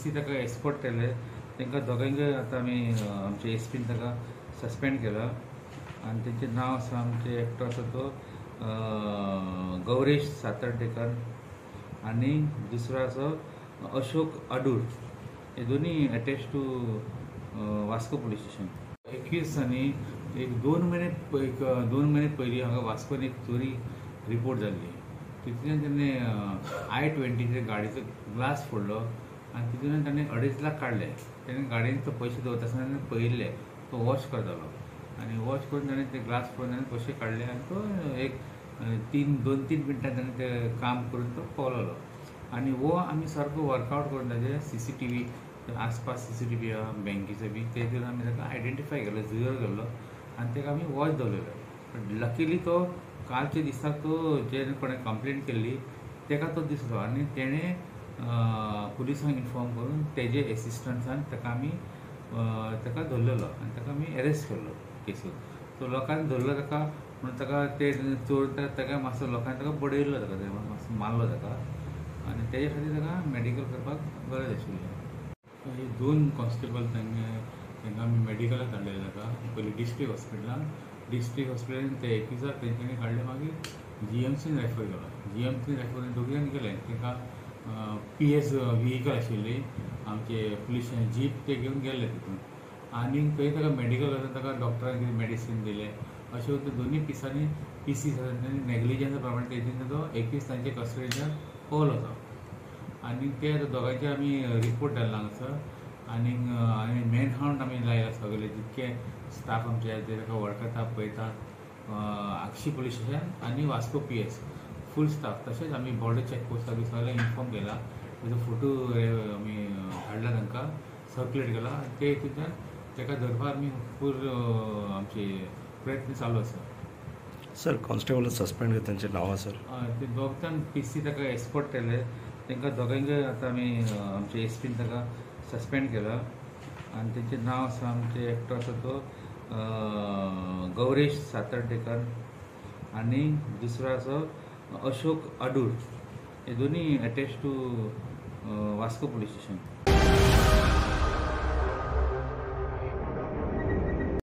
C ताका escort केले तांकां दोगांकय आतां आमी आमचे एस पीन ताका सस्पेंड केला आनी तेंचें नांव आसा आमचे एकटो आसा तो गौरेश सातर्डेकर आनी दुसरो आसा अशोक अडूर. हे दोनी attach to Vasco police station. 21 दिसांनी एक 2 म्हयने एक 2 म्हयने पयलीं हांगा वास्कोन एक चोरी रिपोर्ट जाल्ली. तितूंतल्यान तेणें I-20 गाडयेचो ग्लास फोडलो आनी तितूंतल्यान ताणें 2.5 लाख काडले. तेणें गाडयेन तो पयशे दवरता आसतना ताणें पळयल्ले, तो वॉश करतालो आनी वॉश करून ताणें ते ग्लास फोडून ताणें पयशे काडले आनी तो एक 2-3 मिनटां ताणें तें काम करून तो पळयलो. आनी हो आमी सारको वर्कआवट करून ताजे CCTV आसपास CCTV आहा बँकेचो बी तेजेर आमी ताका आयडेंटिफाय केलो, झिरो केल्लो आनी ताका आमी वॉच दवरलेलो. बट लकीली तो कालच्या दिसाक तो जे कोणें कंप्लेन केल्ली ताका तो दिसलो आनी तेणें पुलिसांक इन्फॉर्म करून तेजे एसिस्टंसान ताका आमी ताका धरलेलो आनी ताका आमी एरेस्ट केल्लो केसीन. सो लोकांनी धरलो ताका म्हणून ताका ते चोर ताका मातसो लोकांनी ताका बडयल्लो, ताका मातसो मारलो ताका आनी तेजे खातीर ताका मेडिकल करपाक गरज आशिल्ली. हे 2 कॉन्स्टेबल तांकां आमी मेडिकलाक धाडलेले ताका पयलीं डिस्ट्रिक्ट हॉस्पिटलान, डिस्ट्रिक्ट हॉस्पिटलान ते 21 तेंच्यांनी काडले, मागीर GMCन रेफर केलो. GMCन रेफर दोगी जाण गेले तांकां PS vehicle आशिल्ली आमचे पुलीस जीप ते घेवन गेल्ले तितून आनी थंय ताका मेडिकल वचून ताका डॉक्टरान कितें मेडिसीन दिलें. अशें ते दोनूय पिसांनी पीसी नेग्लिजन्सा प्रमाणे तेजेन तो 21 तांचे कस्टडीच्यान पावलो तो आनी ते दोगांचे आमी रिपोर्ट धाडला हांगासर आनी आनी मॅन हावंट आमी लायला. सगळे जितके स्टाफ आमचे ते ताका वळखता पळयता आगशी पुलीस स्टेशन आनी वास्को PS फूल स्टाफ. तशेंच आमी बॉर्डर चॅक पोस्टाक बी सगळें इन्फॉर्म केला, तेजो फोटो आमी धाडला तांकां, सर्कुलेट केला आनी ते हितूंतल्यान ताका धरपाक आमी फूल आमचे प्रयत्न चालू आसा. सर, कॉन्स्टेबल सस्पेंड केले तांचें नांवां सर? ते दोग जाण PC ताका एस्कॉर्ट केले तांकां दोगांकय आतां आमी आमचे एस पीन ताका सस्पेंड केला आनी तेंचें नांव आसा आमचे एकटो आसा तो गौरेश सातर्डेकर आनी दुसरो आसा अशोक अडूर. हे दोनी attach to Vasco police station.